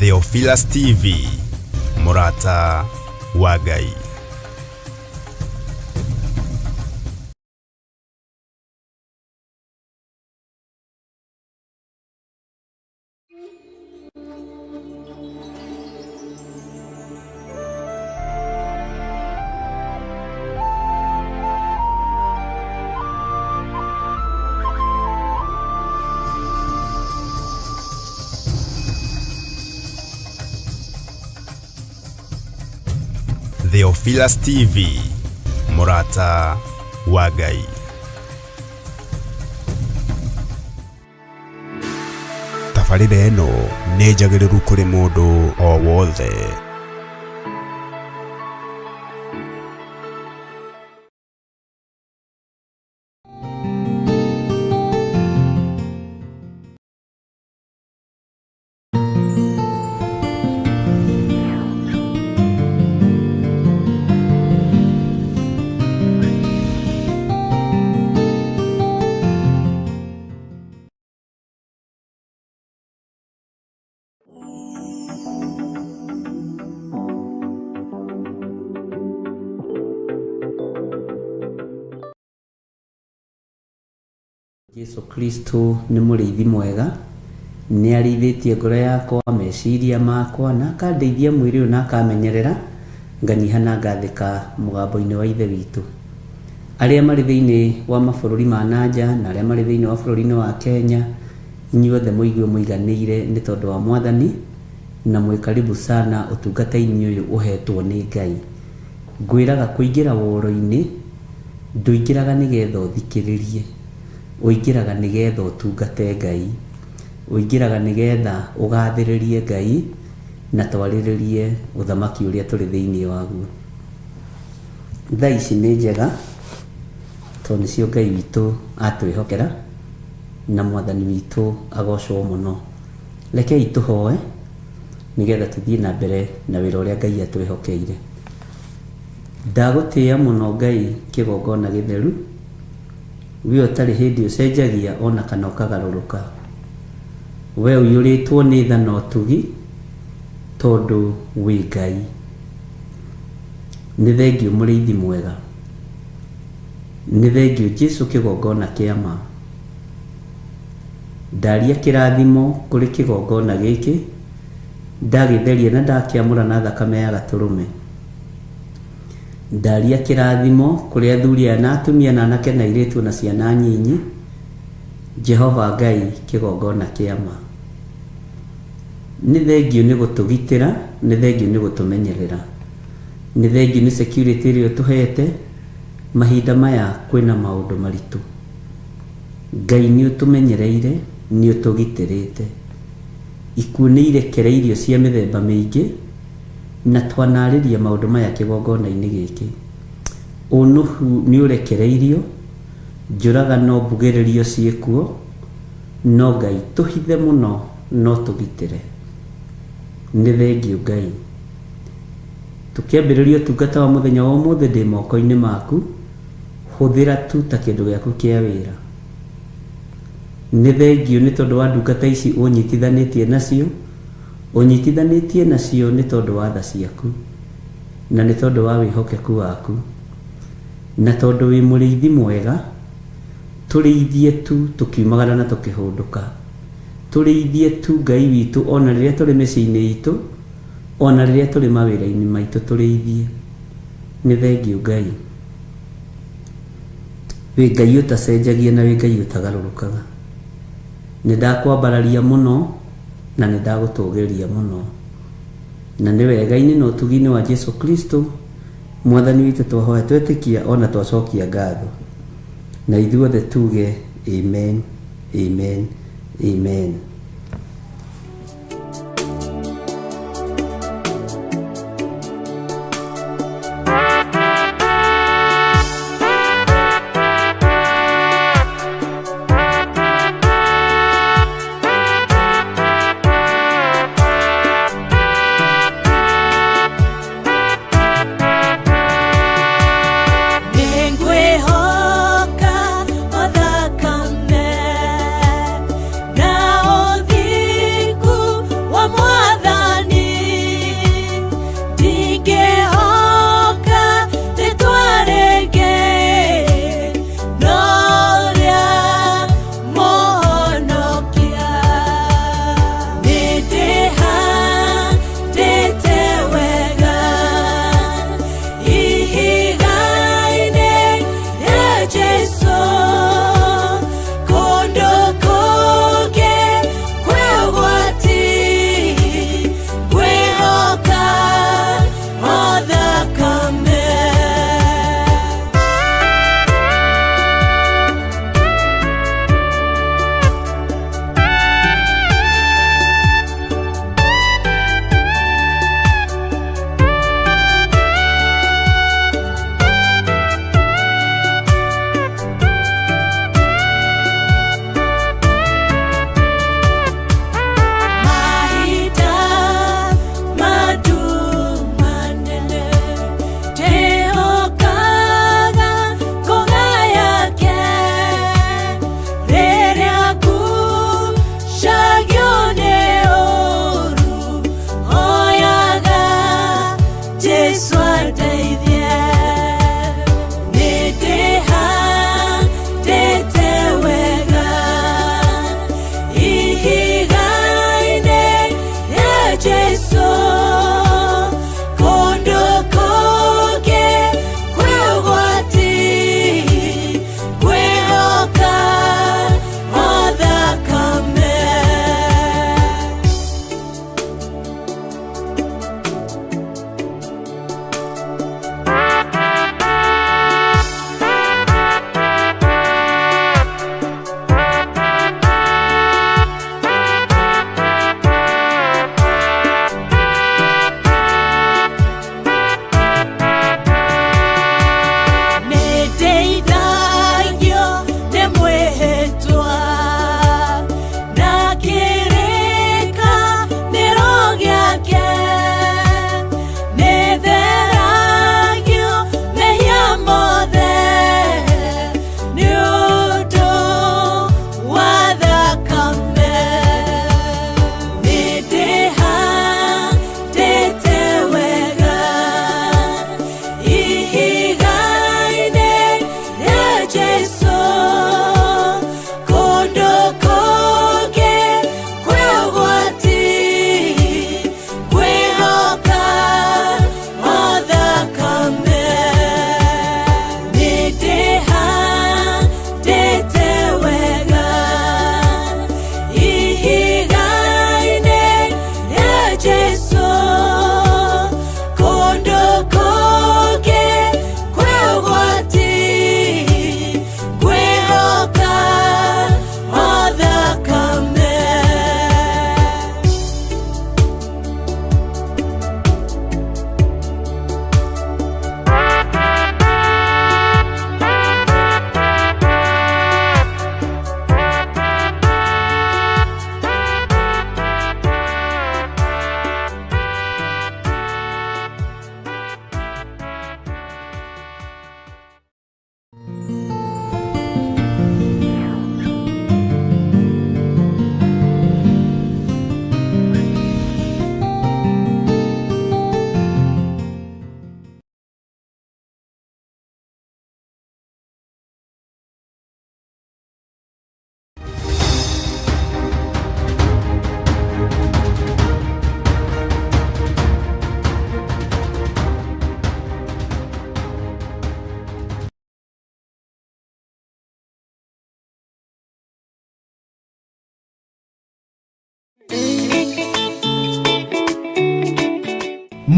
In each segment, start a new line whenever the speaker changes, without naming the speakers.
Theophilus TV, Mũrata wa Ngai. Theophilus TV, Mũrata wa Ngai. Tabarĩra ĩno nĩ njagĩrĩru kũrĩ mũndũ o wothe.
Jesu Kristo nĩ mũrĩithi mwega, nĩ arĩithĩtie ngoro yakwa, meciria makwa, na akandeithia mwĩrĩ ũyũ na akamenyerera, nganyiha na ngathĩka mũgambo-inĩ wa Ithe witũ. Arĩa marĩ thĩinĩ wa mabũrũri ma na nja na arĩa marĩ thĩinĩ wa bũrũri-inĩ wa Kenya, inyuothe mũigue mũiganĩire nĩ tondũ wa Mwathani, na mwĩ karibu sana ũtungata-inĩ ũyũ ũhetwo nĩ Ngai. Ngwĩraga kũingĩra woro-inĩ, ndũingĩraga nĩgetha ũthikĩrĩrie, ũingĩraga nĩgetha ũtungate Ngai, ũingĩraga nĩgetha ũgathĩrĩrie Ngai na twarĩrĩrie ũthamaki ũrĩa tũrĩ thĩinĩ waguo. Thaa ici nĩ njega tondũ nĩcio Ngai witũ atwĩhokera na Mwathani witũ agocwo mũno. Rekei tũhoe nĩgetha tũthiĩ na mbere na wĩra ũrĩa Ngai atwĩhokeire. Ndagũtĩĩa mũno Ngai kĩgongona gĩtheru, We ũtarĩ hĩndĩ ũcenjagia o na kana ũkagarũrũka. We ũiyũrĩtwo nĩ tha na ũtugi tondũ wĩ Ngai. Nĩ thengiũ mũrĩithi mwega. Nĩ thengiũ Jesu kĩgongona kĩa ma. Ndaria kĩrathimo kũrĩ kĩgongona gĩkĩ, ndagĩtheria na ndakĩamũra na thakame ya Gatũrũme. Ndaria kĩrathimo kũrĩ athuri aya na atumia na anake na airĩtu o na ciana nyinyi, Jehova Ngai kĩgongona kĩa ma. Nĩ thengiũ nĩ gũtũgitĩra, nĩ thengiũ nĩ gũtũmenyerera. Nĩ thengiũ nĩ security ĩrĩa ũtũhete, mahinda maya kwĩna maũndũ maritũ. Ngai nĩ ũtũmenyereire, nĩ ũtũgitĩrĩte. Ikuũ nĩ irekereirio cia mĩthemba mĩingĩ, Na twanaarĩria maũndũ maya kĩgongona-inĩ gĩkĩ. Ũnũhu nĩũrekereirio, njũragano mbugĩrĩrio ciĩkuo, no Ngai tũhithe mũno no tũgitĩre. Nĩ thengiũ Ngai. Tũkĩambĩrĩria ũtungata wa mũthenya wa ũmũthĩ ndĩ moko-inĩ maku, hũthĩra tu ta kĩndũ gĩaku kĩa wĩra. Nĩ thengiũ nĩ tondũ wa ndungata ici ũnyitithanĩtie nacio, Ũnyitithanĩtie nacio nĩ tondũ wa tha ciaku, na nĩ tondũ wa wĩhokeku waku, na tondũ wĩ mũrĩithi mwega, tũrĩithie tu tũkiumagara na tũkĩhũndũka. Tũrĩithie tu, Ngai witũ, o na rĩrĩa tũrĩ mĩciĩ-inĩ itũ, o na rĩrĩa tũrĩ mawĩra-inĩ maitũ, tũrĩithie. Nĩ thengiũ, Ngai. Wĩ Ngai ũtacenjagia na wĩ Ngai ũtagarũrũkaga. Nĩ ndakwambararia mũno. na nĩ ndagũtũgĩria mũno. Na nĩ wega-inĩ na ũtugi-inĩ wa Jesu Kristo, Mwathani witũ twahoya twetĩkia o na twacokia ngatho. Na ithuothe tuge amen, amen, amen.
Nĩngwĩhoka o thakame na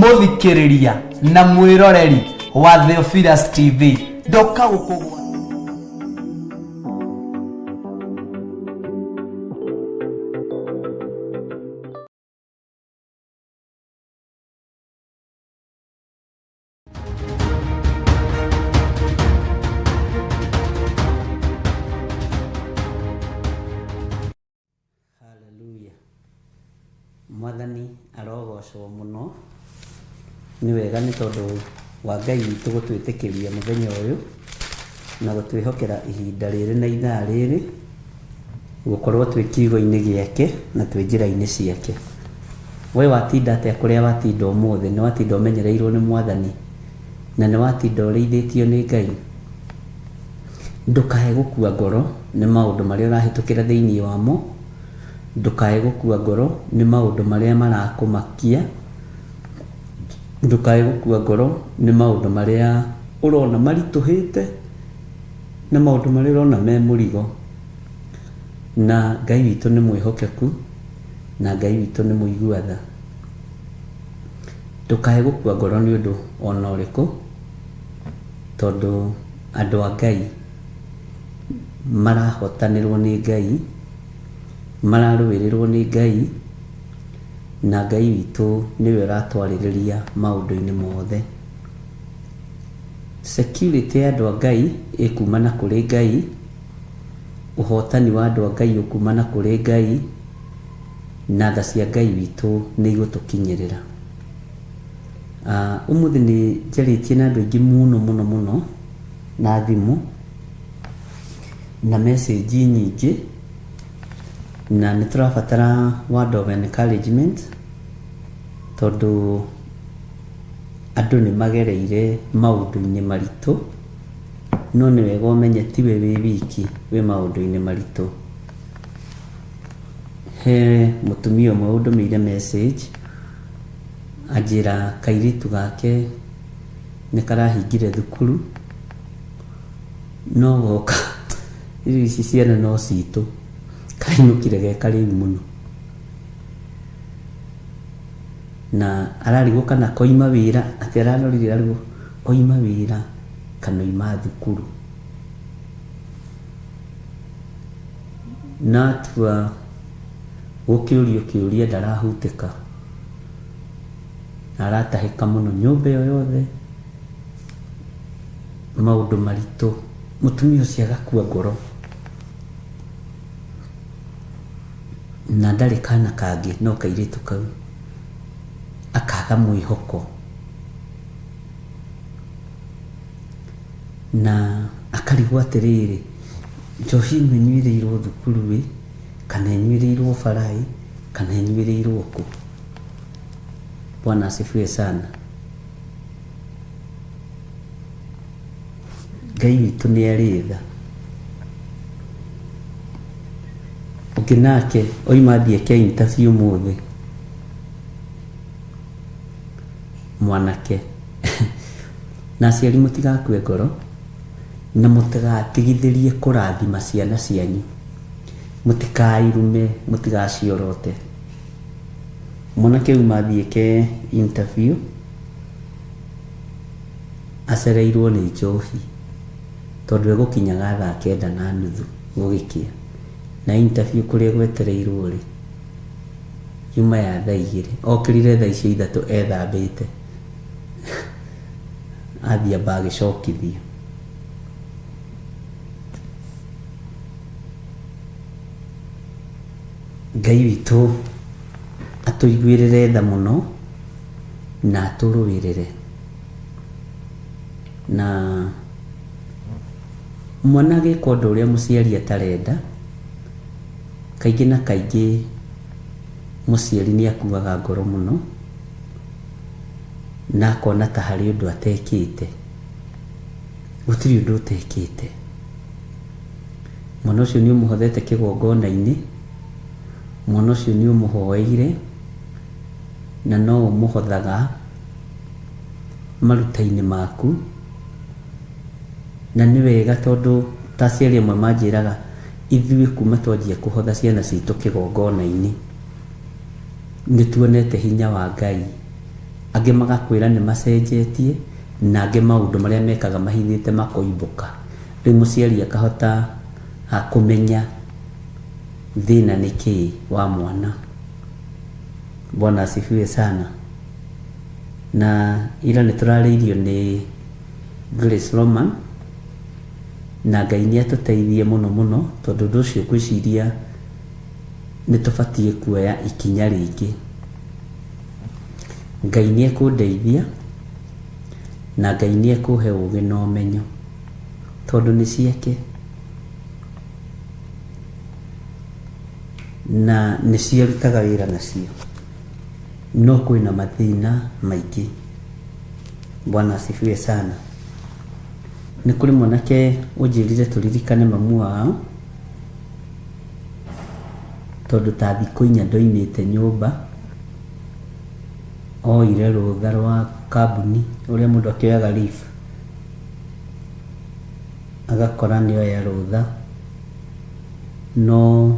Mũthikĩrĩria na mwĩroreri wa Theophilus TV, ndoka gũkũgwa.
Haleluya. Mwathani arogocwo mũno. Nĩ wega nĩ tondũ wa Ngai witũ gũtwĩtĩkĩria mũthenya ũyũ na gũtwĩhokera ihinda rĩrĩ na ithaa rĩrĩ gũkorwo twĩ kiugo-inĩ gĩake na twĩ njĩra-inĩ ciake. We watinda atĩa kũrĩa watinda ũmũthĩ? Nĩ watinda ũmenyereirwo nĩ Mwathani na nĩ watinda ũrĩithĩtio nĩ Ngai? Ndũkae gũkua ngoro nĩ maũndũ marĩa ũrahĩtũkĩra thĩinĩ wamo. Ndũkae gũkua ngoro nĩ maũndũ marĩa marakũmakia. Ndũkae gũkua ngoro nĩ maũndũ marĩa ũrona maritũhĩte na maũndũ marĩa ũrona me mũrigo. Na Ngai witũ nĩ mwĩhokeku na Ngai witũ nĩ mũigua tha. Ndũkae gũkua ngoro nĩ ũndũ ona ũrĩkũ, tondũ andũ a Ngai marahotanĩrwo nĩ Ngai, mararũĩrĩrwo nĩ Ngai, na Ngai witũ nĩwe ũratwarĩrĩria maũndũ-inĩ mothe. Security ya andũ a Ngai ĩkumana kũrĩ Ngai, ũhotani wa andũ a Ngai ũkumana kũrĩ Ngai, na tha cia Ngai witũ nĩ igũtũkinyĩrĩra. Ũmũthĩ nĩ njarĩtie na andũ aingĩ mũno mũno mũno na thimũ na message nyingĩ, na nĩ tũrabatara word of encouragement tondũ andũ nĩ magereire maũndũ-inĩ maritũ, no nĩ wega ũmenye tiwe wĩ wiki wĩ maũndũ-inĩ maritũ. He mũtumia ũmwe ũndũmĩire message anjĩra kairĩtu gake nĩ karahingire thukuru, no goka rĩu ici ciana no citũ, kainũkire ge karĩu mũno, na ararigwo kana koima wĩra, atĩ ararorire arigwo oima wĩra kana oima thukuru. Na atua gũkĩũrio kĩũria ndarahutĩka, na aratahĩka mũno nyũmba ĩyo yothe, maũndũ maritũ, mũtumia ũcio agakua ngoro, na ndarĩ kana kangĩ no kairĩtu kau, akaga mwĩhoko, na akarigwo atĩrĩrĩ, njohi ĩno ĩnyuĩrĩirwo thukuru ĩ, kana ĩnyuĩrĩirwo bara ĩ, kana ĩnyuĩrĩirwo kũ? Bwana asifiwe sana. Ngai witũ nĩ arĩ tha. Ũngĩ nake oima athiĩ eke interview ũmũthĩ, mwanake na aciari mũtigakue ngoro na mũtigatigithĩrie kũrathima ciana cianyu, mũtikairume, mũtigaciorote. Mwanake auma athiĩ eke interview acereirwo nĩ njohi tondũ egũkinyaga thaa 9:30 gũgĩkĩa, na interview kũrĩa gwetereirwo rĩ yuma ya thaa 2, okĩrire thaa icio 3 ethambĩte, athiĩ amba agĩcokithio. Ngai witũ atũiguĩrĩre tha mũno na atũrũĩrĩre. Na mwana agĩka ũndũ ũrĩa mũciari atarenda, kaingĩ na kaingĩ mũciari nĩ akuaga ngoro mũno na akona ta harĩ ũndũ atekĩte. Gũtirĩ ũndũ ũtekĩte. Mwana ũcio nĩ ũmũhothete kĩgongona-inĩ, mwana ũcio nĩ ũmũhoeire, na no ũmũhothaga maruta-inĩ maku, na nĩ wega tondũ ta aciari amwe manjĩraga ithuĩ kuma twanjia kũhotha ciana citũ kĩgongona-inĩ nĩ tuonete hinya wa Ngai Angĩ magakwĩra nĩ macenjetie, na angĩ maũndũ marĩa mekaga mahithĩte makoimbũka. Rĩu mũciari akahota kũmenya thĩna nĩ kĩĩ wa mwana. Bwana asifiwe sana. Na ira nĩ tũrarĩirio nĩ Grace Roman, na Ngai nĩ atũteithie mũno mũno, tondũ ũndũ ũcio ngwĩciria nĩ tũbatiĩ kuoya ikinya rĩngĩ. Ngai nĩ ekũndeithia, na Ngai nĩ ekũhe ũgĩ na ũmenyo, tondũ nĩ ciake na nĩcio arutaga wĩra nacio, no kwĩna mathĩna maingĩ. Bwana asifiwe sana. Nĩ kũrĩ mwanake ũnjĩrire tũririkane mamu wao, tondũ ta thikũ inya ndoimĩte nyũmba, oire rũtha rwa kambuni ũrĩa mũndũ akĩoyaga leave, agakora nĩ oya rũtha, no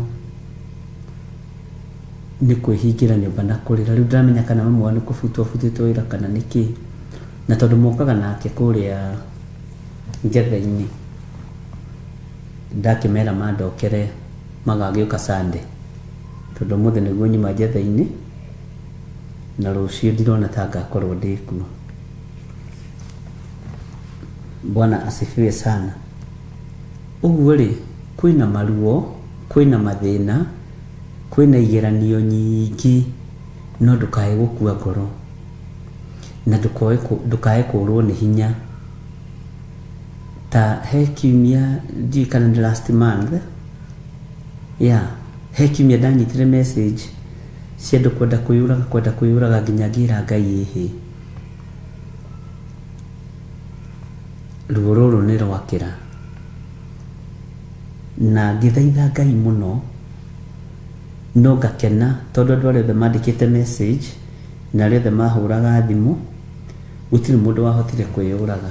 nĩ kwĩhingĩra nyũmba na kũrĩra. Rĩu ndiramenya kana mamu wao nĩ kũbutwo abutĩtwo wĩra kana nĩ kĩĩ, na tondũ mokaga nake kũrĩa ngetha-inĩ, ndakĩmera mandokere magagĩũka Sunday, tondũ ũmũthĩ nĩguo nyuma njetha-inĩ, na rũciũ ndirona ta ngakorwo ndĩ kuo. Bwana asifiwe sana. Ũguo rĩ, kwĩna maruo, kwĩna mathĩna, kwĩna igeranio nyingĩ, no ndũkae gũkua ngoro, na ndũkae kũrwo nĩ hinya. Ta he kiumia, ndiũĩ kana nĩ last month, yeah, he kiumia ndanyitire message cia andũ kwenda kwĩyũraga, kwenda kwĩyũraga, nginya ngĩra Ngai ĩhĩ, ruo rũrũ nĩ rwakĩra. Na ngĩthaitha Ngai mũno, no ngakena tondũ andũ arĩa othe mandĩkĩte message na arĩa othe mahũraga thimũ, gũtirĩ mũndũ wahotire kwĩyũraga.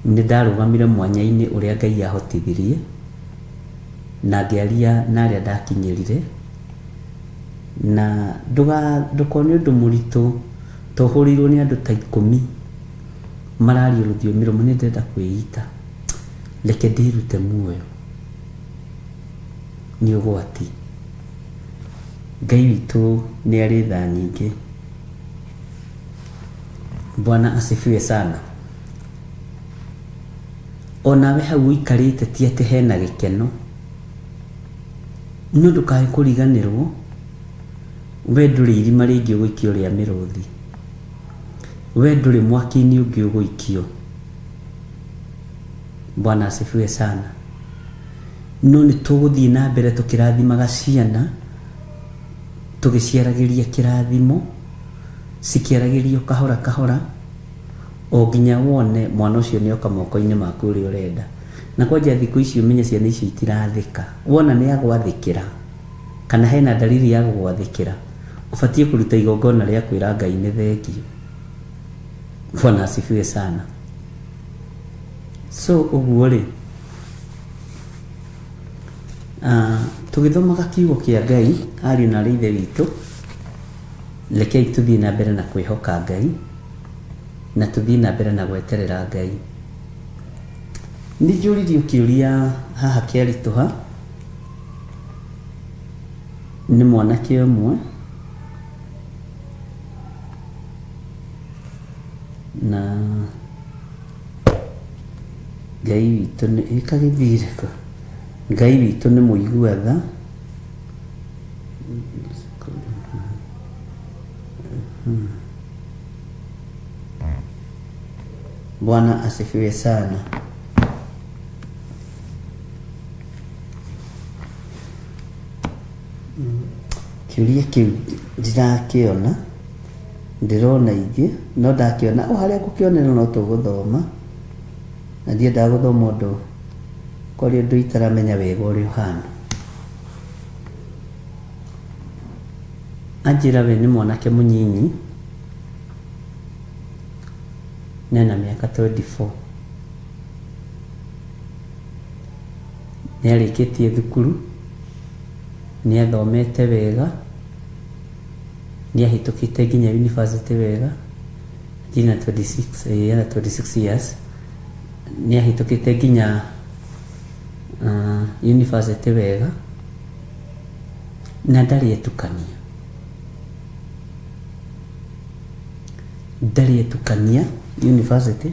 Nĩ ndarũgamire mwanya-inĩ ũrĩa Ngai ahotithirie, na ngĩaria na arĩa ndakinyĩrire, na ndũkone ũndũ mũritũ to ũhũrĩirwo nĩ andũ ta 10 mararia rũthiomi rũmwe, nĩ ndĩrenda kwĩita, reke ndĩrute muoyo. Nĩ ũgwati. Ngai witũ nĩ arĩ tha nyingĩ. Bwana asifiwe sana. Onawe hau ũikarĩte ti atĩ hena gĩkeno, no ndũkae kũriganĩrwo we ndũrĩ irima rĩngĩ ũgũikio rĩa mĩrũthi, we ndũrĩ mwaki-inĩ ũngĩ ũgũikio. Bwana asifiwe sana. No nĩ tũgũthiĩ na mbere tũkĩrathimaga ciana, tũgĩciaragĩria kĩrathimo, cikĩaragĩrio kahora kahora, o nginya wone mwana ũcio nĩ oka moko-inĩ maku ũrĩa ũrenda. Na kwanja thikũ ici ũmenye ciana icio itirathĩka. Wona nĩ agwathĩkĩra, kana hena dalili ya gũgwathĩkĩra, ũbatiĩ kũruta igongona rĩa kwĩra Ngai nĩ thengio. Bwana asifiwe sana. So ũguo rĩ, tũgĩthomaga kiugo kĩa Ngai, ariũ na aarĩ a Ithe witũ, rekei tũthiĩ na mbere na kwĩhoka Ngai, na tũthiĩ na mbere na gweterera Ngai. Nĩ njũririo kĩũria haha kĩaritũha nĩ mwanake ũmwe, na Ngai witũ nĩ ĩkagĩthire kũ? Ngai witũ nĩ mũigua tha. Bwana asifiwe sana. Kĩũria kĩu ndirakĩona, ndĩrona ingĩ, no ndakĩona o harĩa ngũkĩonera no tũgũthoma, na ndiendaga gũthoma ũndũ kwarĩ ũndũ itaramenya wega ũrĩa ũhana. Anjĩra we nĩ mwanake mũnyinyi, nena mĩaka 24, nĩ arĩkĩtie thukuru, nĩ athomete wega, Nĩ ahĩtũkĩte nginya university wega. Nginya 26, ena 26 years. Nĩ ahĩtũkĩte nginya university wega na ndarĩ etukania, ndarĩ etukania university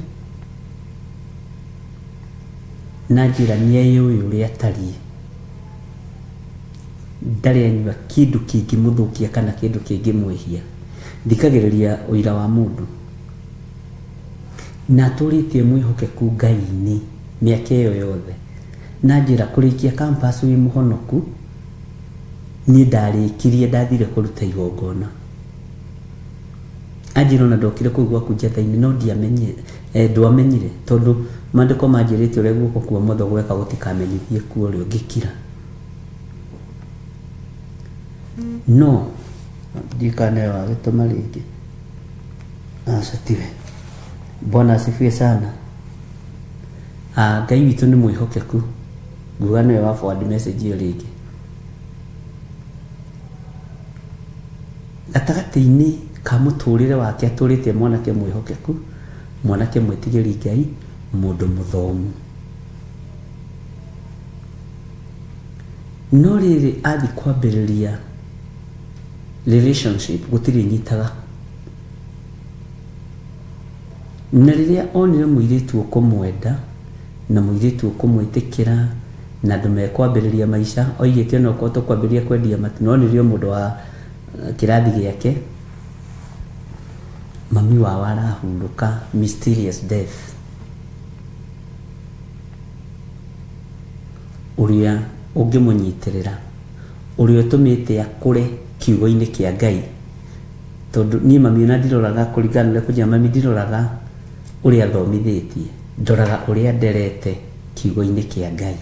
na njĩra nĩ eyũĩ ũrĩa atariĩ. Ndarĩ anyua kĩndũ kĩngĩmũthũkia kana kĩndũ kĩngĩmwĩhia. Thikagĩrĩria ũira wa mũndũ na atũrĩtie mwĩhokeku Ngai-inĩ mĩaka ĩyo yothe. Na njĩra kũrĩkia campus wĩ mũhonoku, niĩ ndarĩkirie ndathire kũruta igongona. Anjĩra ona ndokire kũu gwaku njatha-inĩ no ndiamenyire, ndwamenyire tondũ maandĩko manjĩrĩte ũrĩa guoko kwa ũmotho gweka gũtikamenyithie kuo ũrĩa ũngĩkira. No ndiũĩ kana nĩwe wagĩtũma rĩngĩ. Aca tiwe. Bwana asifiwe sana. Ngai witũ nĩ mwĩhokeku. Nguga nĩwe wa forward message ĩyo rĩngĩ. Gatagatĩ-inĩ ka mũtũrĩre wake atũrĩte mwanake mwĩhokeku, mwanake mwĩtigĩri Ngai, mũndũ mũthomu. No rĩrĩ athiĩ kwambĩrĩria relationship gũtirĩ nyitaga. Na rĩrĩa onire mũirĩtu ũkũmwenda na mũirĩtu ũkũmwĩtĩkĩra na andũ mekwambĩrĩria maica, oigĩte ona okorwo tũkwambĩrĩria kwendia matu, no nĩrĩo mũndũ wa kĩrathi gĩake, mami wao arahurũka mysterious death. Ũrĩa ũngĩmũnyitĩrĩra, ũrĩa ũtũmĩte akũre kiugo-inĩ kĩa Ngai. Tondũ niĩ mami ona ndiroraga kũringana na ũrĩa kũnjĩra, mami ndiroraga ũrĩa athomithĩtie, ndoraga ũrĩa nderete kiugo-inĩ kĩa Ngai.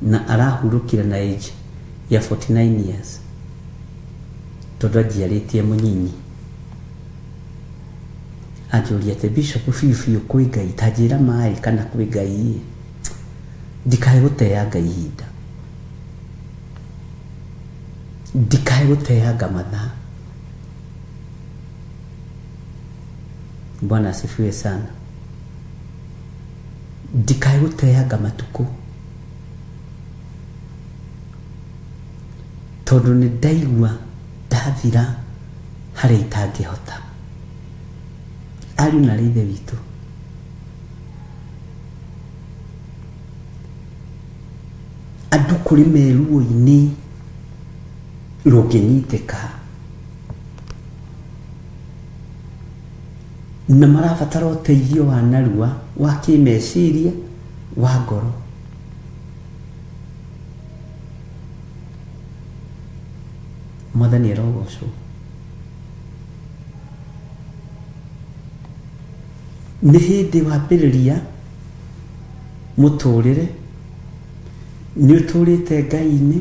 Na arahurũkire na age ya 49 years tondũ anjiarĩtie mũnyinyi. Anjũria atĩ Bishop biũ biũ kwĩ Ngai, ta njĩra maĩ kana kwĩ Ngai, ndikae gũteanga ihinda, ndikae gũteanga mathaa. Bwana asifiwe sana. Ndikae gũteanga matukũ tondũ nĩ ndaigua ndathira harĩa itangĩhota. Ariũ na arĩ ithe witũ, andũ kũrĩ meruo-inĩ rũngĩnyitĩka na marabatara ũteithio wa narua wa kĩmeciria wa ngoro. Mwathani arogocwo. Nĩ hĩndĩ wambĩrĩria mũtũrĩre, nĩ ũtũrĩte Ngai-inĩ,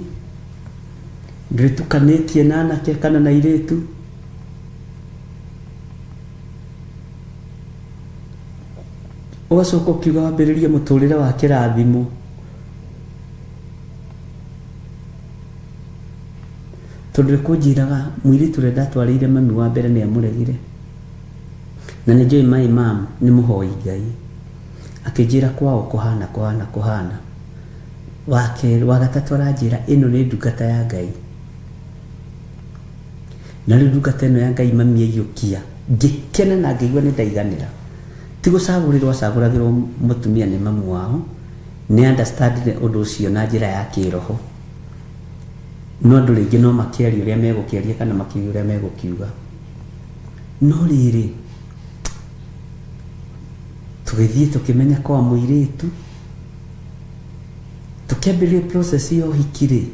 ndwĩtukanĩtie na anake kana na airĩtu, ũgacoka ũkiuga wambĩrĩrie mũtũrĩre wa kĩrathimo. Tondũ nĩkũnjĩraga mũirĩtu ũrĩa ndatwarĩire mami wa mbere nĩ amũregire. Na nĩ njũĩ my mom nĩ mũhoi Ngai. Akĩnjĩra kwao kũhana kũhana kũhana. Wa kerĩ, wa gatatũ aranjĩra ĩno nĩ ndungata ya Ngai. Na rĩu ndungata ĩno ya Ngai mami aiyũkia. Ngĩkena na ngĩigua nĩ ndaiganĩra. Ti gũcagũrĩrwo acagũragĩrwo mũtumia nĩ mamu wao. Nĩ understandire ũndũ ũcio na njĩra ya kĩroho. No andũ rĩngĩ no makĩarie ũrĩa megũkĩaria kana makiuge ũrĩa megũkiuga. No rĩrĩ, tũgĩthiĩ tũkĩmenya kwa mũirĩtu, tũkĩambĩrĩria process ya ũhiki rĩ,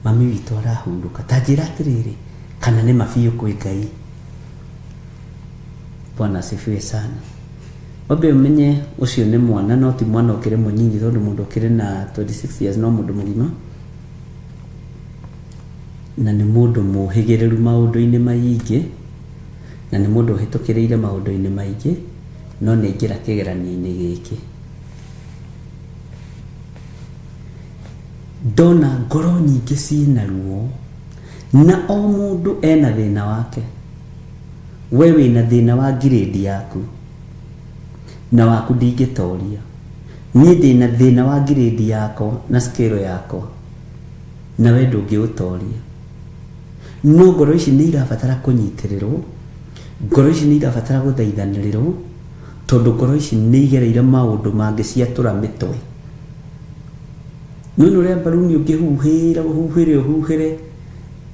mami witũ arahurũka. Ta njĩra atĩrĩrĩ, kana nĩ ma biũ kwĩ Ngai. Bwana asifiwe sana. Wambe ũmenye ũcio nĩ mwana, no ti mwana ũkĩrĩ mũnyinyi, tondũ mũndũ ũkĩrĩ na 26 years no mũndũ mũgima. Na nĩ mũndũ mũhĩgĩrĩru maũndũ-inĩ maingĩ, na nĩ mũndũ ũhĩtũkĩrĩire maũndũ-inĩ maingĩ, no nĩ aingĩra kĩgeranio-inĩ gĩkĩ. Ndona ngoro nyingĩ ciĩna ruo, Na o mũndũ ena thĩna wake. We wĩna thĩna wa ngirĩndi yaku na waku ndingĩtoria. Niĩ ndĩna thĩna wa ngirĩndi yakwa na scale yakwa, na we ndũngĩũtoria. No ngoro ici nĩ irabatara kũnyitĩrĩrwo, ngoro ici nĩ irabatara gũthaithanĩrĩrwo, tondũ ngoro ici nĩ igereire maũndũ mangĩciatũra mĩtwe. Nĩ ũrĩa mbaruni ũngĩhuhĩra ũhuhĩre ũhuhĩre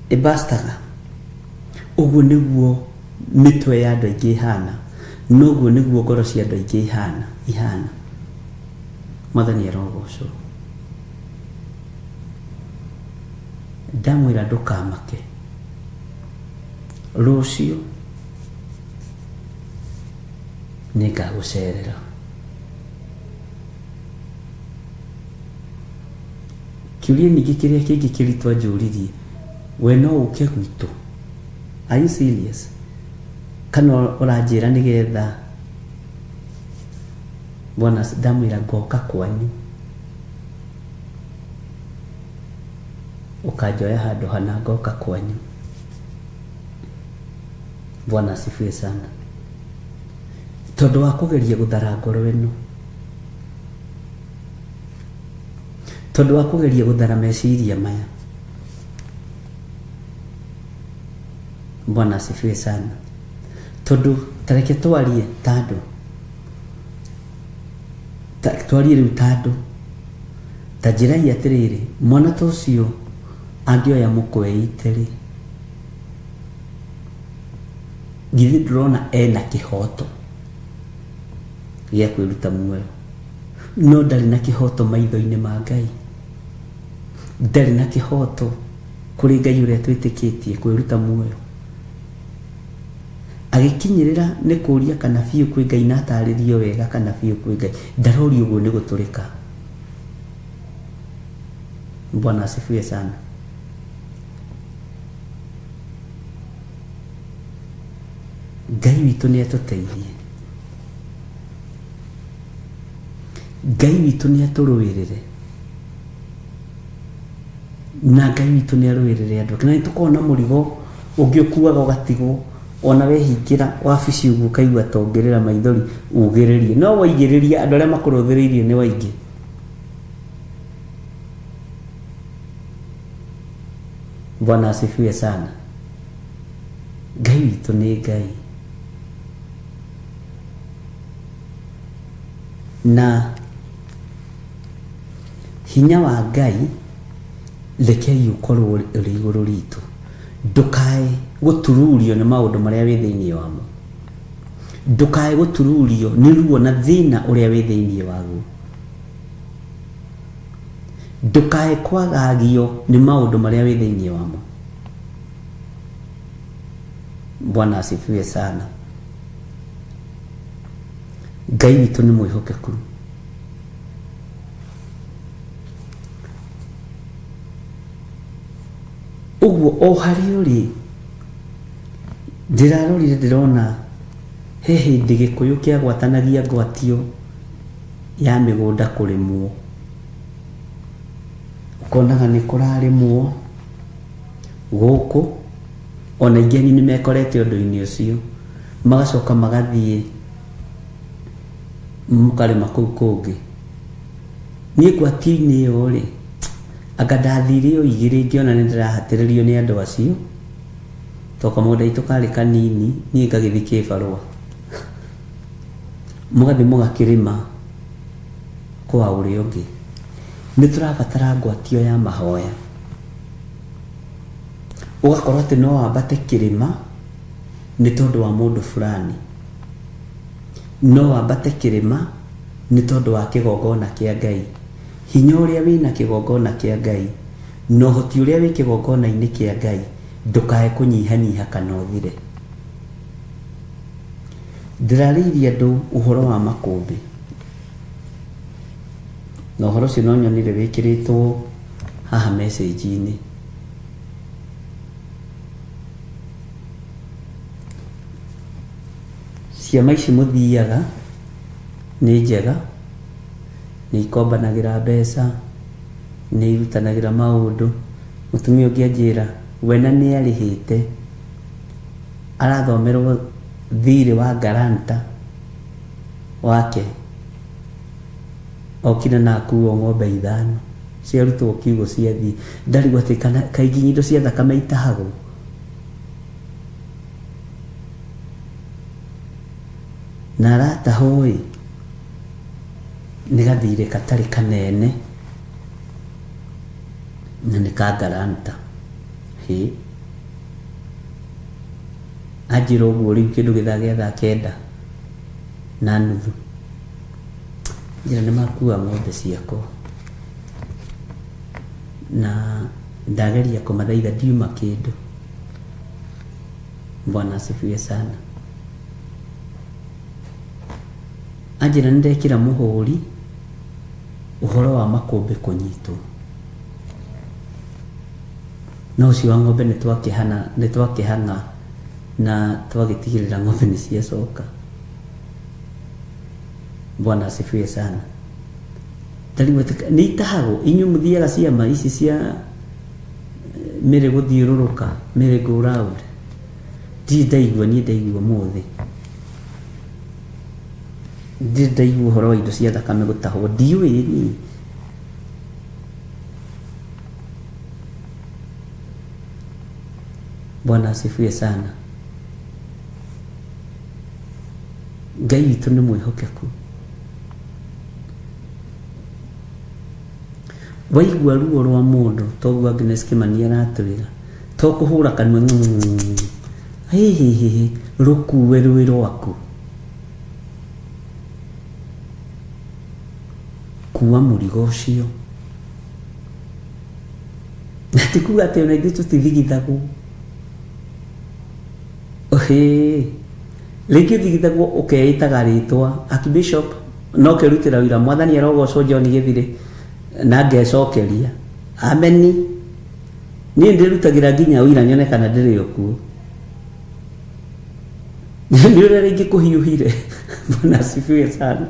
ĩbastaga. Ũguo nĩguo mĩtwe ya andũ aingĩ ĩhana, noguo nĩguo ngoro cia andũ aingĩ ihana. Mwathani arogocwo. Ndamwĩra ndũkamake, rũciũ nĩngagũcerera. Kĩũria ningĩ kĩrĩa kĩngĩ kĩritũ anjũririe, we no ũke gwitũ? Are you serious? Kana ũranjĩra nĩgetha bwana? Ndamwĩra ngoka kwanyu, ũkanjoya handũ hana ngoka kwanyu. Bwana asifiwe sana. Tondũ wa kũgeria gũthara ngoro ĩno, tondũ wa kũgeria gũthara meciria maya. Bwana asifiwe sana. Tondũ tareke twarie ta andũ, twarie rĩu ta andũ, ta njĩrai atĩrĩrĩ, mwana ta ũcio angĩoya mũkweite rĩ, githĩ ndũrona ena kĩhoto gĩa kwĩruta muoyo? No ndarĩ na kĩhoto maitho-inĩ ma Ngai, ndarĩ na kĩhoto kũrĩ Ngai ũrĩa twĩtĩkĩtie kwĩruta muoyo. Agĩkinyĩrĩra nĩ kũria kana biũ kwĩ Ngai na atarĩrio wega kana biũ kwĩ Ngai. Ndaroria ũguo nĩ gũtũrĩka. Bwana asifiwe sana. Ngai witũ nĩ atũteithie, Ngai witũ nĩ atũrũĩrĩre, na Ngai witũ nĩ arũĩrĩre andũ ake. Na nĩ tũkoragwo na mũrigo ũngĩ ũkuaga ũgatigwo, ona wehingĩra wabici ũguo ũkaigua ta ũngĩrĩra maithori ugĩrĩrie, no waigĩrĩria andũ arĩa makũrũthĩrĩirie nĩ waingĩ. Bwana asifiwe sana. Ngai witũ nĩ Ngai, na hinya wa Ngai rekei ũkorwo ũrĩ igũrũ ritũ. Ndũkae gũtururio nĩ maũndũ marĩa wĩ thĩinĩ wamo, ndũkae gũtururio nĩ ruo na thĩna ũrĩa wĩ thĩinĩ waguo, ndũkae kwagagio nĩ maũndũ marĩa wĩ thĩinĩ wamo. Bwana asifiwe sana. Ngai witũ nĩ mwĩhokeku. Ũguo o harĩa ũrĩ, ndĩrarorire ndĩrona he hĩndĩ Gĩkũyũ kĩagwatanagia ngwatio ya mĩgũnda kũrĩmwo. Ũkonaga nĩ kũrarĩmwo gũkũ, ona aingĩ anyu nĩ mekorete ũndũ-inĩ ũcio, magacoka magathiĩ mũkarĩma kũu kũngĩ. Niĩ ngwatio-inĩ ĩyo rĩ, anga ndathire o igĩrĩ ngĩona nĩ ndĩrahatĩrĩrio nĩ andũ acio, tondũ kamũgũnda gaitũ karĩ kanini, niĩ ngagĩthiĩ kĩbarũa. Mũgathiĩ mũgakĩrĩma kwa ũrĩa ũngĩ. Nĩ tũrabatara ngwatio ya mahoya. Ũgakorwo atĩ no wambate kĩrĩma nĩ tondũ wa mũndũ fulani, no wambate kĩrĩma nĩ tondũ wa kĩgongona kĩa Ngai. Hinya ũrĩa wĩna kĩgongona kĩa Ngai na ũhoti ũrĩa wĩ kĩgongona-inĩ kĩa Ngai ndũkae kũnyihanyiha kana ũthire. Ndĩrarĩirie andũ ũhoro wa makũmbĩ, na ũhoro ũcio no nyonire wĩkĩrĩtwo haha message-inĩ. Ciama ici mũthiaga nĩ njega, nĩ ikombanagĩra mbeca, nĩ irutanagĩra maũndũ. Mũtumia ũngĩ anjĩra We na nĩ arĩhĩte, arathomerwo thirĩ wa guarantor wake, okire na akuo ng'ombe ithano ciarutwo kiugo ciathiĩ. Ndarigwo atĩ kana kaingĩ indo cia thakame itahagwo. Na aratahwo ĩ, nĩ gathirĩ gatarĩ kanene na nĩ ka guarantor. Hĩ, anjĩra ũguo rĩu kĩndũ gĩthaa gĩa thaa 9:30, njĩra nĩ makua ng'ombe ciakwa, na ndageria kũmathaitha ndiuma kĩndũ. Bwana asifiwe sana. Anjĩra nĩ ndekĩra mũhũri ũhoro wa makũmbĩ kũnyitwo, no ũcio wa ng'ombe nĩ twakĩhang'a na twagĩtigĩrĩra ng'ombe nĩ ciacoka. Bwana asifiwe sana. Ndarigwo nĩ itahagwo. Inyuĩ mũthiaga ciama ici cia mĩrĩ gũthiũrũrũka, merry go round, ndirĩ ndaigua. Niĩ ndaigua mũthĩ, ndirĩ ndaigua ũhoro wa indo cia thakame gũtahwo, ndiũĩ niĩ. Bwana asifiwe sana. Ngai witũ nĩ mwĩhokeku. Waigua ruo rwa mũndũ toguo Agnes Kimani aratwĩra, to kũhũra kanua hihihihi, rũkue rwĩ rwaku. Kua mũrigo ũcio, na ti kuga atĩ ona ithuĩ tũtithigithagwo. Hĩ, rĩngĩ ũthigithagwo ũkeĩtaga rĩtwa Archbishop no kerutĩra wĩra, Mwathani arogocwo, John Gĩthirĩ, na ngecokeria ameni. Niĩ ndĩrutagĩra nginya ũira nyone kana ndĩrĩ o kuo, nĩ ũrĩa rĩngĩ kũhiũhire. Bwana asifiwe sana.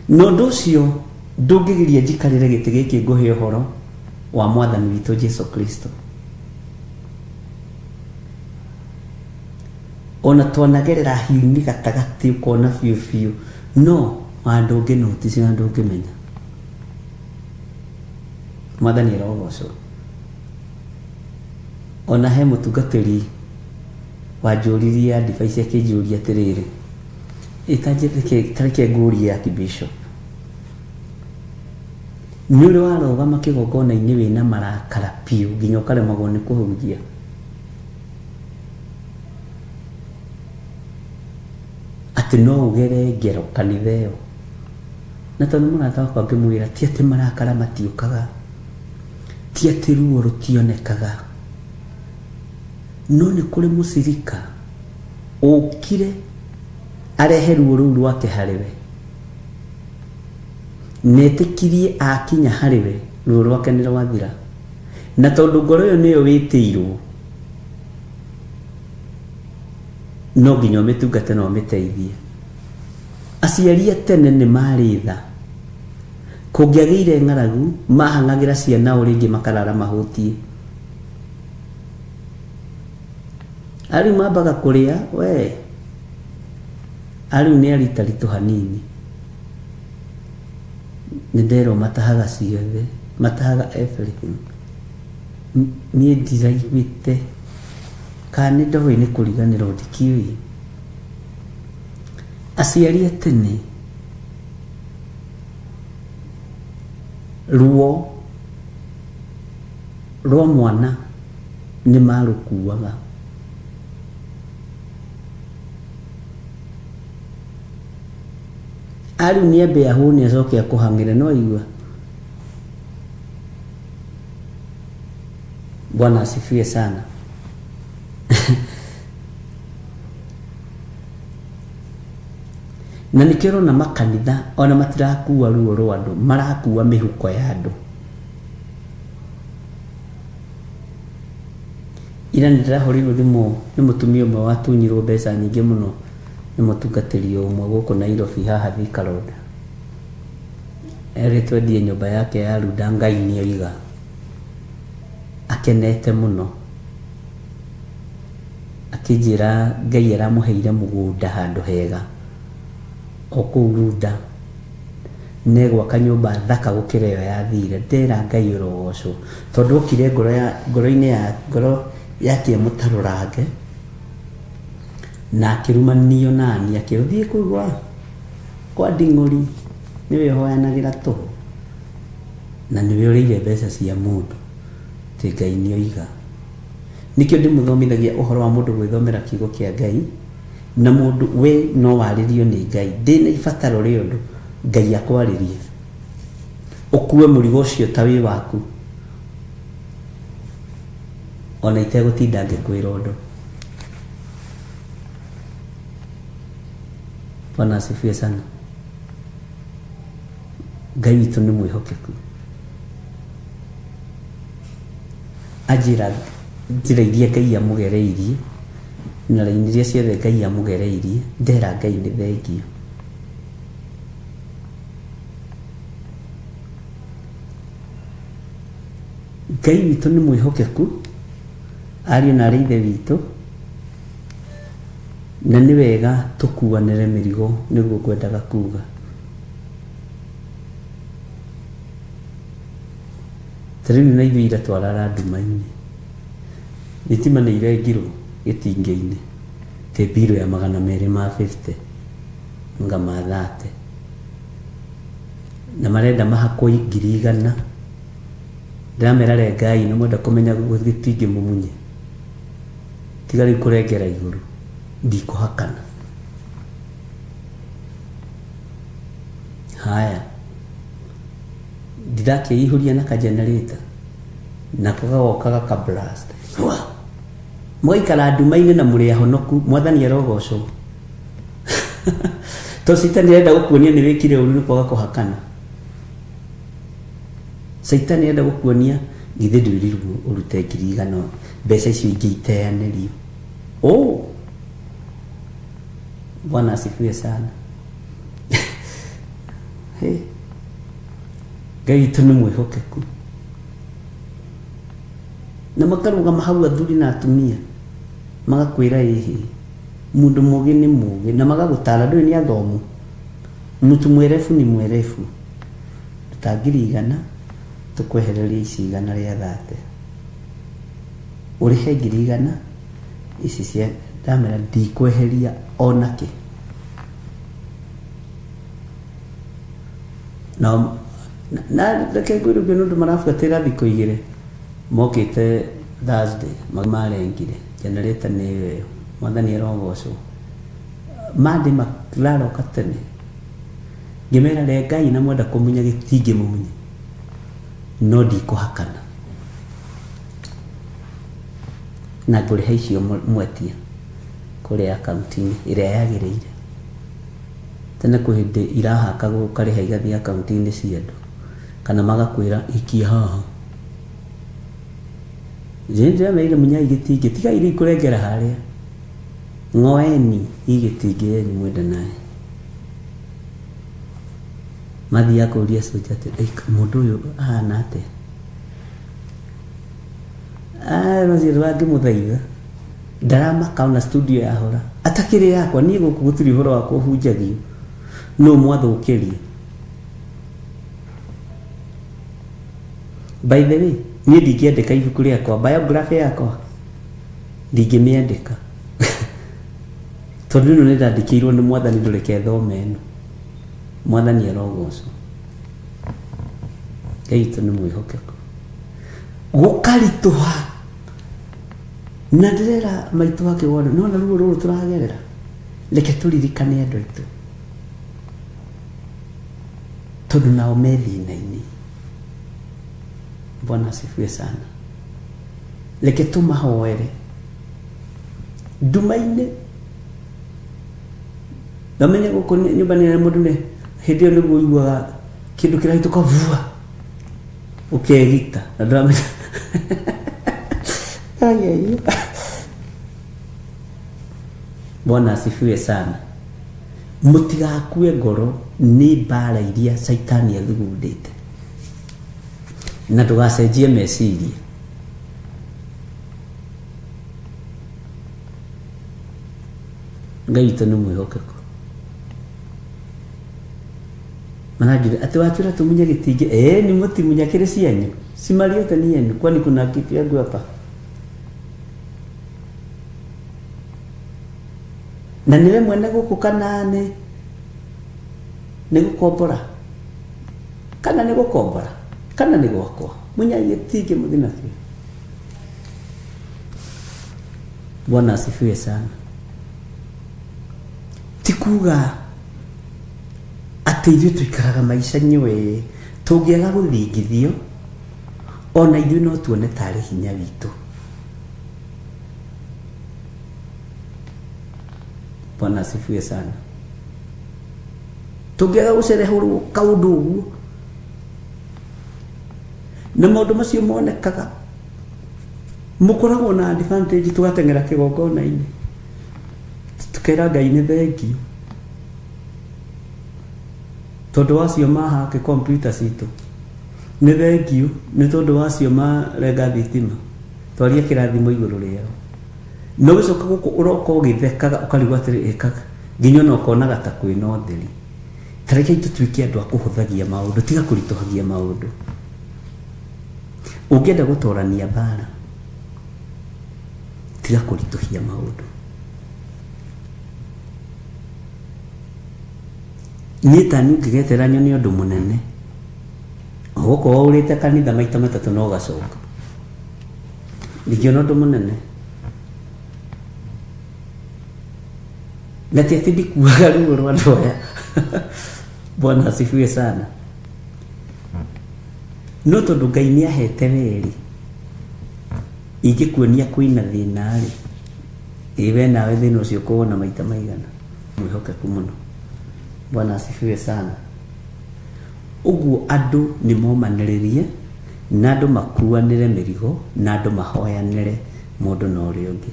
Na ũndũ ũcio ndũngĩgiria njikarĩre gĩtĩ gĩkĩ ngũhe ũhoro wa Mwathani witũ Jesu Kristo. Ona twanagerera hiũ-inĩ gatagatĩ, ũkona biũ biũ no handũ ũngĩ notice na ndũngĩmenya. Mwathani arogocwo. Ona he mũtungatĩri wanjũririe advice, akĩnjũria atĩrĩrĩ, ĩtanjĩte ngũrie Archbishop, nĩ ũrĩ warũgama kĩgongona-inĩ wĩna marakara biũ nginya ũkaremagwo nĩ kũhunjia? Atĩ no ũgere ngero kanitha ĩyo? Na tondũ mũrata wakwa, ngĩmwĩra ti atĩ marakara matiũkaga, ti atĩ ruo rũtionekaga, no nĩ kũrĩ mũcirika ũkire arehe ruo rũu rwake harĩ we, netĩkirie akinya harĩ we ruo rwake nĩ rwathira. Na tondũ ngoro ĩyo nĩyo wĩtĩirwo, no nginya ũmĩtungate na ũmĩteithie. Aciari a tene nĩ marĩ tha. Kũngĩagĩire ng'aragu, mahang'agĩra ciana o rĩngĩ makarara mahũtiĩ. Arĩu mambaga kũrĩa we, arĩu nĩ aritaritũ hanini. Nĩ nderwo matahaga ciothe, matahaga everything. Niĩ ndiraiguĩte kana nĩ ndoĩ nĩ kũriganĩrwo, ndikĩũĩ. Aciari a tene, ruo rwa mwana nĩ marũkuaga. Arĩu nĩ ambe ahũne acoke akũhang'ĩre, no aigua. Bwana asifiwe sana. Na nĩkĩo ũrona makanitha ona matirakua ruo rwa andũ, marakua mĩhuko ya andũ. Ira nĩ ndĩrahũrĩirwo thimũ nĩ mũtumia ũmwe watunyirwo mbeca nyingĩ mũno nĩ mũtungatĩri ũmwe gũkũ Nairobi haha Thika Road. Erĩtwo endie nyũmba yake ya Runda, Ngai nĩ oiga. Akenete mũno. Akĩnjĩra Ngai aramũheire mũgũnda handũ hega o kũu Runda na egwaka nyũmba thaka gũkĩra ĩyo yathire. Ndera Ngai ũrogocwo tondũ okire ngoro ya ngoro-inĩ ya ngoro yake ĩmũtarũrange na akĩrumanio nani akĩrwo thiĩ kũu gwa kwa Nding'ũri nĩwe ũhoyanagĩra tũhũ na nĩwe ũrĩire mbeca cia mũndũ. Atĩ Ngai nĩ oiga. Nĩkĩo ndĩmũthomithagia ũhoro wa mũndũ gwĩthomera kiugo kĩa Ngai, na mũndũ we no warĩrio nĩ Ngai. Ndĩna ibataro rĩa ũndũ, Ngai akwarĩrie. Ũkue mũrigo ũcio ta wĩ waku, ona itegũtinda ngĩkwĩra ũndũ. Bwana asifiwe sana. Ngai witũ nĩ mwĩhokeku. Anjĩra njĩra iria Ngai amũgereirie na raini iria ciothe Ngai amũgereirie, ndera Ngai nĩ thengiũ. Ngai witũ nĩ mwĩhokeku, ariũ na aarĩ a Ithe witũ, na nĩ wega tũkuanĩre mĩrigo nĩguo ngwendaga kuga. Ta rĩu na ithuĩ ira twarara nduma-inĩ, thitima nĩ irengirwo gĩtingĩ-inĩ, tĩ mbirũ ya 250 anga ma 30, na marenda mahakwo 100,000. Ndĩramera rengai na mwenda kũmenya gĩtingĩ mũmunye, tiga rĩu kũrengera igũrũ, ndikũhakana. Haya. Ndĩrakĩihũria na ka generator nako gagoka gaka blast. Hwa! Mũgaikara nduma-inĩ na mũrĩ ahonoku, mwathani arogocwo. To caitani arenda gũkuonia nĩ wĩkire ũru nĩ kwaga kũhakana. Caitani arenda gũkuonia githĩ ndwĩrirwo ũrute 100,000 mbeca icio ingĩ iteanĩrio. Oh! Bwana asifiwe sana. Hey. Ngai witũ nĩ mwĩhokeku. Na makarũgama hau athuri na atumia magakwĩra ĩhĩ mũndũ mũgĩ nĩ mũgĩ na magagũtara ndũĩ nĩ athomu. Mtu mwerevu ni mwerevu. Ruta 100,000 tũkwehererie ici 130. Ũrĩhe 100,000 ici cia ndamera ndikweheria onakĩ. Nao na reke ngwĩre ũguo nĩ ũndũ marabuatĩrĩra thikũ igĩrĩ mokĩte Thursday marengire generator nĩ ĩyo ĩyo mwathani arogocwo Monday mararoka tene ngĩmera rengai na mwenda kũmunya gĩtingĩ mũmunye no ndikũhakana na ngũrĩha icio mwetia kũrĩa akaunti-inĩ ĩrĩa yagĩrĩire. Tene kwĩ hĩndĩ irahakagwo ũkarĩha igathiĩ akaunti-inĩ cia andũ kana magakwĩra ikia haha. Nĩ ndĩramerire munyai gĩtingĩ tigai rĩu kũrengera harĩa. Ng'oeni i gĩtingĩ yenyu mwende naye. Mathiaga kũria soja atĩ mũndũ ũyũ ahana atĩa? Ah, macio ndangĩmũthaitha. Ndaramaka ona studio yahora. Atakĩrĩ yakwa niĩ gũkũ gũtirĩ ũhoro wakwa ũhunjagio. Nũ mwathũkĩria? By the way, niĩ ndingĩandĩka ibuku rĩakwa, biography yakwa ndingĩmĩandĩka. Tondũ ĩno nĩ ndandĩkĩirwo nĩ mwathani ndũreke thome ĩno. Mwathani arogocwo. Ngai witũ nĩ mwĩhokeku. Gũkaritũha. Na ndĩrera maitũ akĩwona, nĩwona ruo rũrũ tũragerera, reke tũririkane andũ aitũ. Tondũ nao me thĩna-inĩ. Bwana asifiwe sana. Reke tũmahoere. Nduma-inĩ. Na ũmenye gũkũ nyũmba nĩ mũndũ nĩ hĩndĩ ĩyo nĩguo ũiguaga kĩndũ kĩrahĩtũka vua. Ũkegita na ndũramenya. Ai, ai. Bwana asifiwe sana. Mũtigakue ngoro nĩ mbara iria caitani athugundĩte. Na ndũgacenjie meciria. Ngai witũ nĩ mwĩhokeku. Maranjũria atĩ watwĩra tũmunye gĩtingĩ, eh, ni mũtimunya kĩrĩ cianyu, si mali yote ni yenu, kwani kuna kitu yangu hapa? Na nĩwe mwene gũkũ kana nĩ nĩ gũkombora, kana nĩ gũkombora, kana nĩ gwakwa, munyai gĩtingĩ mũthi nakĩo. Bwana asifiwe sana. Ti kuga atĩ ithuĩ tũikaraga maica nyũĩ tũngĩaga gũthingithio ona ithuĩ no tuone tarĩ hinya witũ. Bwana asifiwe sana. Tũngĩaga gũcerehũrwo kaũndũ ũguo na maũndũ macio monekaga mũkoragwo na advantage, tũgateng'era kĩgongona-inĩ tukera Ngai nĩ thengiũ tondũ wacio mahake kompiuta citũ, nĩ thengiũ nĩ tondũ wacio marenga thitima, twaria kĩrathimo igũrũ rĩao. No gĩcoka gũkũ ũroka ũgĩthekaga ũkarigwo atĩrĩ ĩkaga nginya ona ũkonaga ta kwĩna ũtheri. Ta rekei tũtuĩke andũ a kũhũthagia maũndũ, tiga kũritũhagia maũndũ. Ũngĩenda gũtorania mbara, tiga kũritũhia maũndũ. Niĩ ta niĩ ũngĩgetera nyone ũndũ mũnene, ũgũkorwo ũrĩte kanitha maita matatũ na ũgacoka, ndingĩona ũndũ mũnene. Na ti atĩ ndikuaga ruo rwa andũ aya. Bwana asifiwe sana. No tondũ Ngai nĩ ahete weri, ingĩkuonia kwĩna thĩna rĩ, ĩ we nawe thĩna ũcio ũkũwona maita maigana. Mwĩhokeku mũno. Bwana asifiwe sana. Ũguo andũ nĩ momanĩrĩrie na andũ makuanĩre mĩrigo na andũ mahoyanĩre mũndũ na ũrĩa ũngĩ.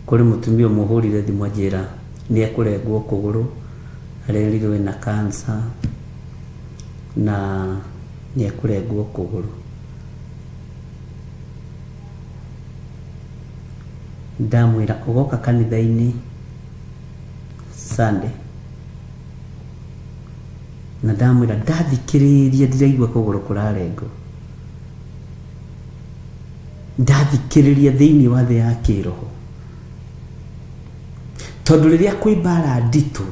Kũrĩ mũtumia ũmwe ũhũrire thimũ anjĩra nĩ ekũrengwo kũgũrũ, arerirwo ena cancer na nĩ ekũrengwo kũgũrũ. Ndamwĩra ũgoka kanitha-inĩ Sunday, na ndamwĩra ndathikĩrĩria ndiraigua kũgũrũ kũrarengwo, ndathikĩrĩria thĩinĩ wa thĩ ya kĩroho, tondũ rĩrĩa kwĩ mbara nditũ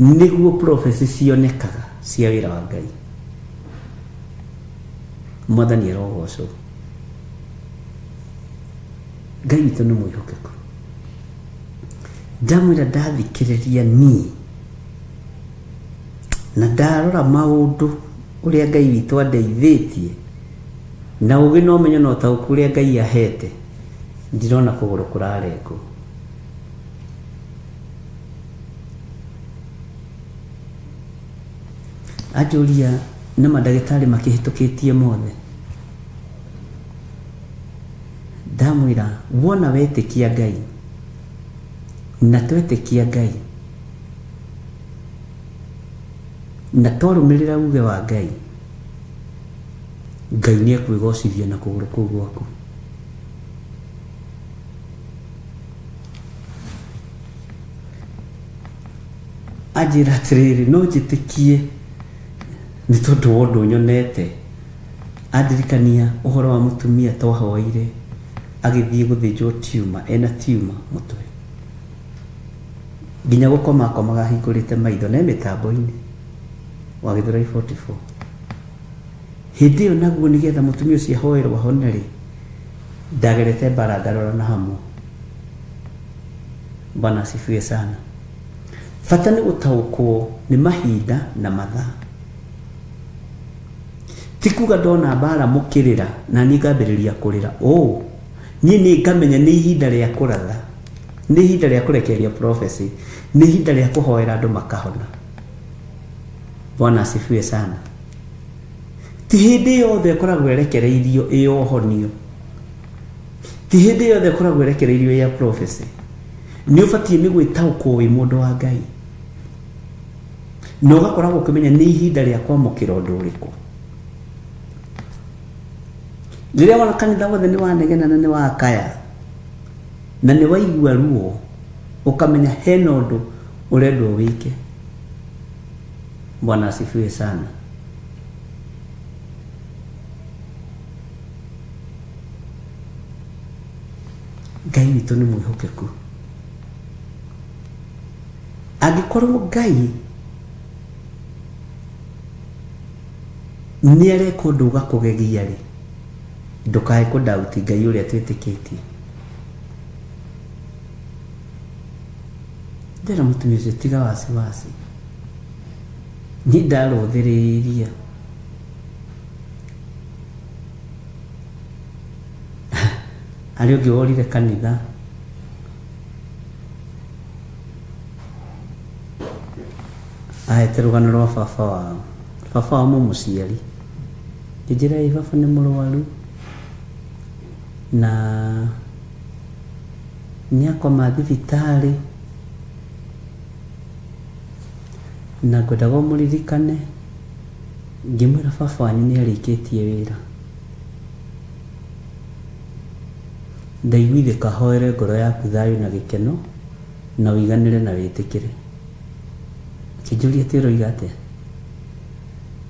nĩguo prophecy cionekaga cia wĩra wa Ngai. Mwathani arogocwo. Ngai witũ nĩ mwĩhokeku. Ndamwĩra ndathikĩrĩria niĩ na ndarora maũndũ ũrĩa Ngai witũ andeithĩtie na ũgĩ na ũmenyo na ũtaũku ũrĩa Ngai ahete, ndirona kũgũrũ kũrarengwo. Anjũria na mandagĩtarĩ makĩhĩtũkĩtie mothe, ndamwĩra wona wetĩkia Ngai na twetĩkia Ngai na twarũmĩrĩra uge wa Ngai, Ngai nĩ ekwĩgocithia na kũgũrũ kũu gwaku. Anjĩra atĩrĩrĩ, no njĩtĩkie nĩ tondũ wa ũndũ nyonete. Andirikania ũhoro wa mũtumia twahoeire agĩthiĩ gũthĩnjwo tumor, ena tumor mũtwe, nginya gũkoma akomaga ahingũrĩte maitho na e mĩtambo-inĩ wa Gĩthũrai 44. Hĩndĩ ĩyo naguo nĩgetha mũtumia ũcio ahoerwo ahone rĩ, ndagerete mbara ngarora na hamwe. Bwana asifiwe sana. Bata nĩ gũtaũkwo nĩ mahinda na mathaa. Ti kuga ndona mbara mũkĩrĩra na niĩ ngambĩrĩria kũrĩra, ũ niĩ nĩ ngamenya nĩ ihinda rĩa kũratha, nĩ ihinda rĩa kũrekereria prophecy, nĩ ihinda rĩa kũhoera andũ makahona. Bwana asifiwe sana. Ti hĩndĩ yothe ĩkoragwo ĩrekereirio ĩ ũhonio, ti hĩndĩ yothe ĩkoragwo ĩrekereirio ya prophecy. Nĩ ũbatiĩ nĩ gwĩtaũkwo wĩ mũndũ wa Ngai na ũgakoragwo ũkĩmenya nĩ ihinda rĩa kwamũkĩra ũndũ ũrĩkũ. Rĩrĩa wona kanitha wothe nĩ wanegena na nĩ wakaya na nĩ waigua ruo, ũkamenya hena ũndũ ũrendwo wĩke. Bwana asifiwe sana. Ngai witũ nĩ mwĩhokeku. Angĩkorwo Ngai nĩ areka ũndũ ũgakũgegia rĩ, ndũkae kũdauti Ngai ũrĩa twĩtĩkĩtie. Ndĩra mũtumia ũcio tiga wasiwasi, niĩ ndarũthĩrĩria harĩ ũngĩ worire kanitha ahete rũgano rwa baba wao, baba wao mũmũciari, ngĩnjĩra ĩ baba nĩ mũrwaru na nĩ akoma thibitarĩ na ngwendaga ũmũririkane. Ngĩmwĩra baba wanyu nĩ arĩkĩtie wĩra, ndaiguithĩka hoere ngoro yaku thayũ na gĩkeno na ũiganĩre na wĩtĩkĩre. Akĩnjũria atĩ ũroiga atĩa?